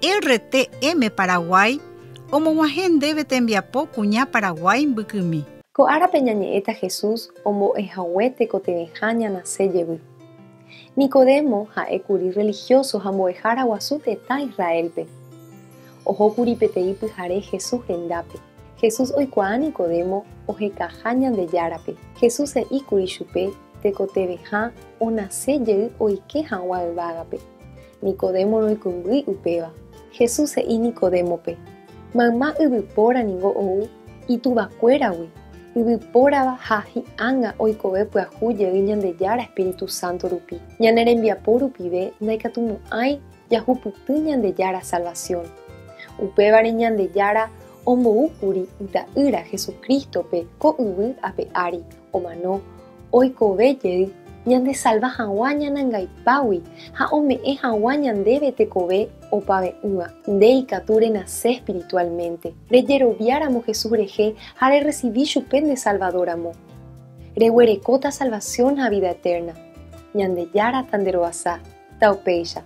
RTM Paraguay omog̃uahẽ ndéve tembiapo kuña Paraguái mbykymi. Ko árape ñañe'ẽta Jesús ombo'ehague tekotevẽha ñanase jevy. Nicodemo ha'e kuri religioso ha mbo'ehára guasu tetã Israélpe. Oho kuri peteĩ pyhare Jesús rendápe. Jesús oikuaa Nicodemo ohekaha Ñandejárape. Jesús he'i kuri chupe tekotevẽha onase jey oike hag̃ua yvágape. Nicodemo noikũmbýi upéva. Jesús he'i Nicodémope, Mayma yvypóra ningo ou ituvakuéragui, yvypórava ha hi'ág̃a oikove pyahu jey Ñandejára Espíritu Santo rupi. Ñane rembiapo rupive ndaikatumo'ãi jahupyty Ñandejára salvasión. Upévare Ñandejára omboúkuri Ita'ýra Jesucrístope ko yvy ape ári, omano, oikove jey ñandesalva hag̃ua ñanangaipágui ha ome'ẽ hag̃ua ñandéve tekove opave'ỹva. Nde ikatu renase espiritualmente, rejeroviáramo Jesús rehe ha rerresivi chupe nde Salvador ramo. Reguerekóta salvación ha vida eterna. Ñandejára tanderoasa. Taupéicha.